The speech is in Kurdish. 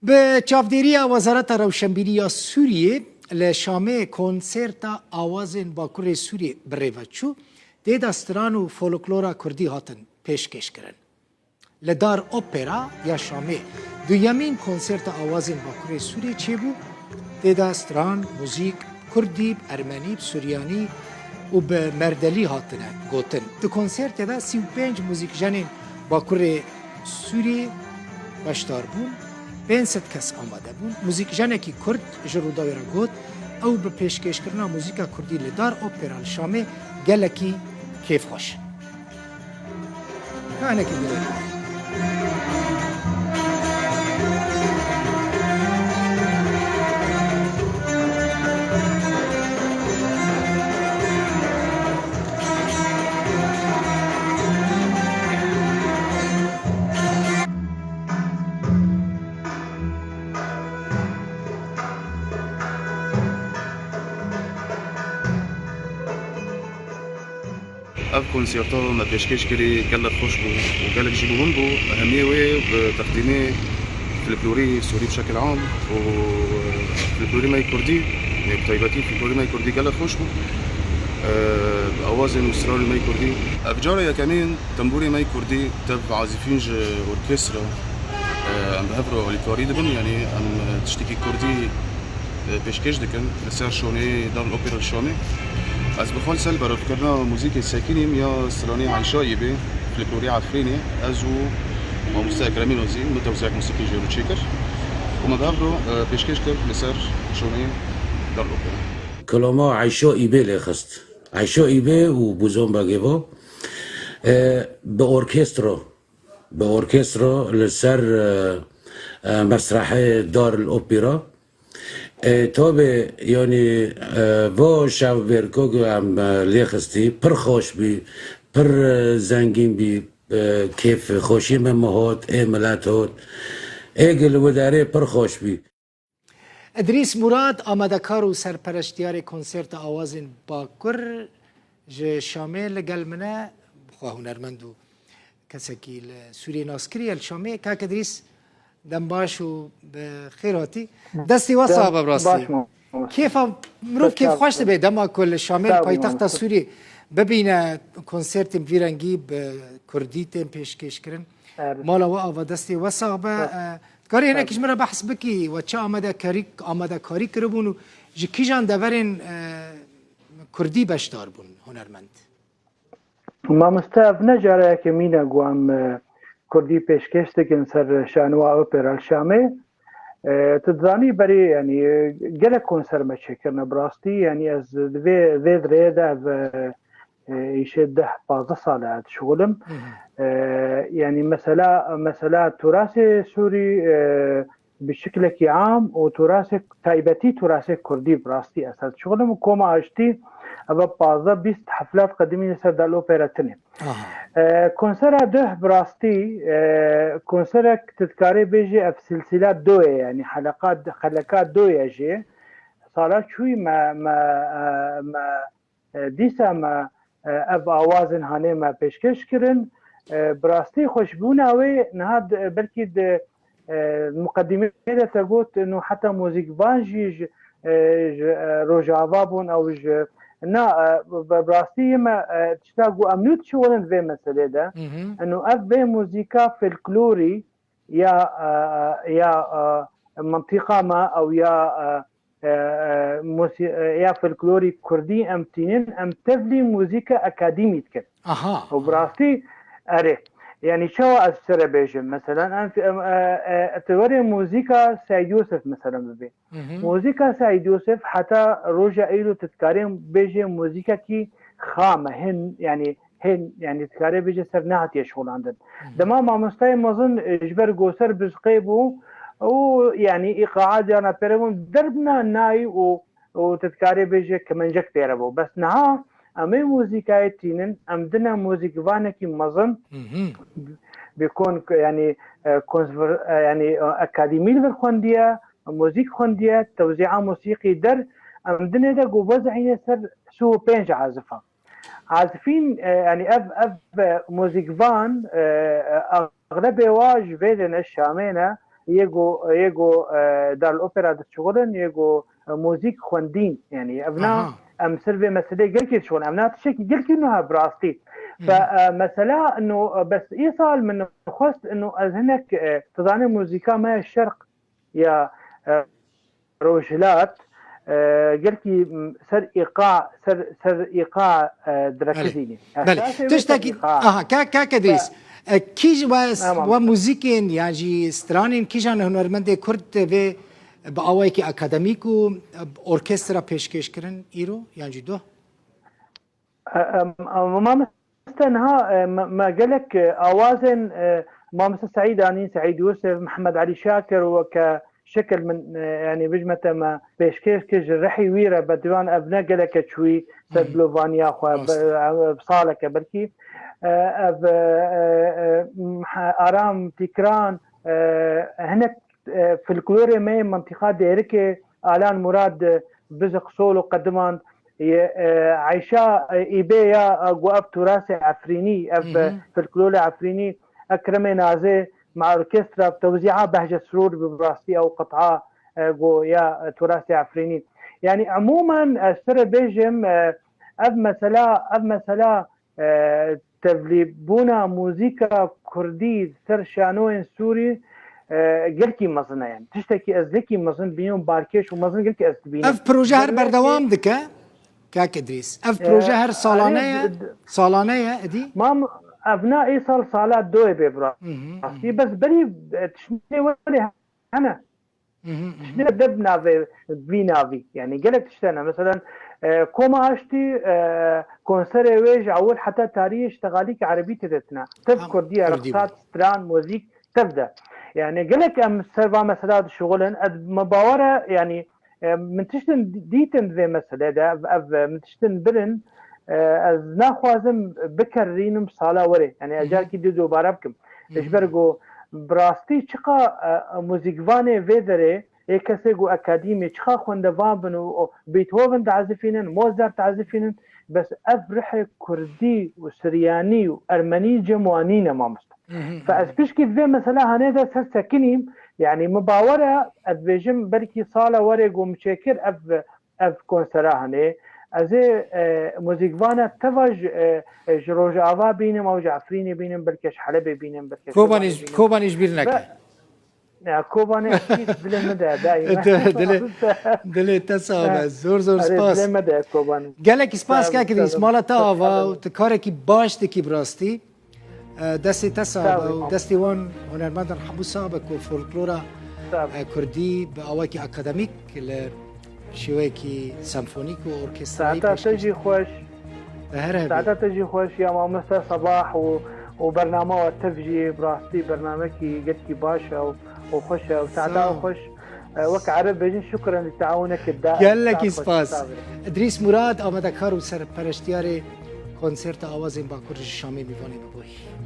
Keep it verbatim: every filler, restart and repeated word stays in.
Bi çavdêriya Wezareta Rewşenbîrî ya Sûriyê li Şamê konserta awazên Bakurê Sûriyê bi rê ve çû. Tê de stran û folklora kurdî hatin pêşkêş kirin. Li Dar Opera ya Şamê duyemîn konserta awazên Bakurê Sûriyê çêbû. Tê de stran, muzîk, kurdî, bi ermenî, bi suryanî û bi merdelî hatine gotin. Di konsertê de sî û pênc muzîkjenên Bakurê Sûriyê beşdar bûn. Pênc sed kes amade bûn. Muzîkjenekî kurd ji Rûdawê re got, ew bi pêşkêşkirina muzîka kurdî li Dar Opera li Şamê gelekî kêfxweş in. Kanekî girêdayî. Ev konserta me pêşkêş kirî gelek xweş bû û gelek jî muhim bû. Ehemiyê wê bi teqdîmê folklorî Sûrî bi şekil am û folklorî me yê Kurdî, yê bi taybetî folklorî me yê Kurdî gelek xweş bû. Eee, awazên û stranên me yê Kurdî. Ev cara yekemîn tembûrê me yê Kurdî tev azîfîn ji orkestra, eee, em bi hev re alîkarî dibin, yanî em tiştekî Kurdî e, pêşkêş dikin li ser şonê Darul Opera li Şamê. Ez bi xwe li ser berovkirina muzîkê Sekînîm ya stranê Ayşa Îbê, folklorî Efrînê, ez û mamoste Ekremî Nozî, min tewziyek muzîkî ji wê çêkir û me bi hev re, e, pêşkêş kir li ser şonê Darul Opera. Kilama Ayşa Îbê lê xist. Ayşa Îbê û Bûzon Bagêvo, e, bi orkestro, bi orkestro li ser, e, e, mesrehê Darul Opera. E, tabe, yani, e, va şevbêrko ku em, e, lê xistî, pir xweş bî, pir, e, zengîn bî, e, kêf xweşî me, me hot, ê milet hot. Ê gil wê derê pir xweş bî. Idrîs Murad, amadekar û serpereştiyarê konserta awazên Bakur ji Şamê li gel min e, xwe hunermend û kesekî li Sûriyê nas kiriye li Şamê. Kak Idrîs, dem baş û bi xêr hatî. Destê we sax be bi rastî. Kêfa mirov kêfxweş dibe dema ku li Şamê, li paytexta Sûriyê, bibîne konsertên vî rengî bi kurdî tên pêşkêş kirin. Mala we ava, destê we sax be. E, dikarî hinek ji min re behs bikî, we çi amadekarî, amadekarî kiribûn û ji kîjan deverên, e, kurdî beşdar bûn hunermend? Mamoste, ev ne cara yekemîn e ku em, e, kurdî pêşkêş dikin ser şanuwa opera li Şamê. E, tu dizanî berê, yanî, e, gelek konser me çêkirine bi rastî. Yanî ez di vê, vê dirêyê de ev, e, e, îşê deh pazdeh sal e ez dişuxulim. E, yanî mesela, mesela turasê Sûrî, e, bi şiklekî am û turasê taybetî, turasê kurdî bi rastî ez ez dişuxulim û Koma Aştî, eva pazdeh bîst heflat qedimî li ser Dal Opera tinê. E, konsera duh bi rastî, e, konserek tu dikarê bêjî ev silsila do ye, yanî heleqa, xeleka do ye jê. Sala çûyî me, me, e, me, e, dîsa me, e, ev awazên hanê me pêşkêş kirin. E, bi rastî xweşbûna wê niha di, belkî di, e, muqedîmê de te got, nû heta muzîkvan jî ji, e, ji, e, Rojava bûn, ew ji, na, e, bi, bi rastî yê me, e, tişta ku em nû dişuxulin vê meselê de. Eno ev vê muzîka folklorî ya, e, ya, e, mintîqa me ew ya, e, e, e, musî-, e, ya folklorî kurdî em tînin, em tevlî muzîka akademî dikin. Aha. Û bi rastî, erê. Yanî çawa ez sere bêjim? Meselen, em, em, e, e, tu werê muzîka Seîd Yûsif, meselen, bibê. Muzîka Seîd Yûsif heta roja îro tu dikarê bêjê muzîkekî xam e, hin, yanî, hên, yanî dikarê bêje ser nehatiye şixulandin. Dema mamostayê mezin, e, ji ber goser bizqê bû û, yanî, îqa'a diyana pêre bûn, derbna nayî û, û tu dikarê bêje kemencek pêre bû. Bes niha em ê muzîkayê tînin, em dine muzîkvanekî mezin, bi kon, yanî, e, konserv-, e, yanî, e, akademî li vir xwendiye, muzîk xwendiye, tewzî'a musîqî der, em dinê de ku wez'îne ser sî û pênc azifa. Azifîn, e, yanî ev, ev, e, muzîkvan, e, e, exlebê wa ji vê de ne, Şamê ne, yê ku, yê ku, e, Darul Opera dişixulin, yê ku, e, muzîk xwendîn, yanî evna Aha. em ser vê meselê gelkî dişixulin. Evna tiştekî gelkî nû he bi rastî. Fe, e, mesela nû, e, bes îsal min xwest nû ez hinek, e, tu zanî muzîka me şerq ya, e, rojhilat, e, gelkî, m, ser îqa, ser, ser îqa, e, Belê. direkizînî. Belê. Esasê wê ser Tiştekî, îqa. aha, ka-, kak Edrîs, Fe- e, kî ji we, Tamam. we muzîkên yan jî stranên kîjan hunermendê Kurd vê bi awayekî akademîk û, e, orkestra pêşkêş kirin îro yan jî doh? E, em, em, mamoste niha, e, me, me gelek, e, awazên, e, mamoste Seîd Anîn, Seîd Yûsif, Mihemed Elî Şakir weke şekil min, e, yanî bijme te me pêşkêş kir ji rihî wî re be diwan ev ne geleke çûyî ser Hı hı. dilovaniya xwe, Rast. be, e, saleke belkî. E, ev, e, e, e, Aram Tîkran, e, hinek e, folklorê me yê mintîqa Dêrikê, Alan Murad, e, Bizik Sol û qediman, yê, e, Eyşa, e, Îbê ya, e, ku ev turasê Efrînî, ev, Hı hı. e, folklorê Efrînî, Ekremê Nazê, ma orkestra, tewzîa Behce Sirûr bi rastî ew qit'a, e, ku ya, e, turasê Efrînî. Yanî emûmen ez tu re bêjim, e, ev mesela, ev mesela e, tevlîbûna muzîka kurdî ser şanoyên Sûrî, e, gelkî mezin e. Yani tiştekî ez gelkî mezin bînim, balkêş û mezin gelkî ez dibînim. Ev proje her Belê berdewam ki- dike, kak Edrîs? Ev E, proje her salane erê, ye? d-, d-, Salane ye, Edî? Mam, ev na ê sal sala doyê bê bira. Hı hı, hı hı. Aslî bes berî, e, tiştê welê hene. Mhm, mhm. Tiştê de bi navê vî navî. Yani gelek tişt hene. Mesela, e, Koma Aştî, e, konserê wê ji ewil heta tarî ji tegalîk erebî tê de tine. Tev Tamam, kurdî ye, kurdî rexsat, bû. stran, muzîk, tev de. Yani gelek em ser va mesela dişuxulin. Ez me bawer e, yani, e, min tiştin dîtin vê meselê de, ev, ev, min tiştin birin, e, ez naxwazim bikerînim sala werê. Yani, ez Mhm. carkî dî dobare bikim. Hı hı. Ji ber ku bi rastî çiqa, e, muzîkvanê vê derê, ê kesê ku akadîmî, çiqa xwendevan bin û, û Beethoven diezifînin, Mozart diezifînin, bes ev rihê kurdî û siryanî û ermenî cem wan nîne, mamoste. Hı hı, Fe hı ez hı. pişkî di vê mesela hanê de ser sekinîm, yanî min bawer e, ez dibêjim belkî sala werê ku min çêkir ev ev konsera hene. Ez ê, e, muzîkvana teva ji, e, e, ji Rojava bînim, ew ji Efrînê bînim, belke ji Helebê bînim, belke ji Kobanê Kobanê ji, bînim. Kobanê ji bîr neke. Ve, ya, Kobanê akîd dilê min de, daîma. Di-, dilê, dilê te sax be. Ha. Zor, zor Erê, spas. dilê me de Kobanê. Gelekî spas, Sağ ol, kak Edrîs, sağ ol. mala te Sağ ol. ava û tu karekî baş dikî bi rastî. E, destê te sax Sağ be ol, û İmam. destê wan hunermendan hemû sax be ku folklora, Sağ ol. e, kurdî bi awakî akademîk li şêweyekî senfonîk û orkestrayî Saeta te pêşkêş jî dikin. xweş. Te her hebî. Saeta te jî xweş ya mamoste Sabah û, û bernama we tev jî bi rastî bernamekî gelkî baş e û, û xweş e û saeta Sağ ol. xweş. E, wek Ereb bêjin şukren li teawunekê da. Gelekî Saet xweş, Spas. sağ ol. Idrîs Murad, amadekar û serpereştiyarê konserta Awazên Bakur ji Şamê mîvanê me bûyî.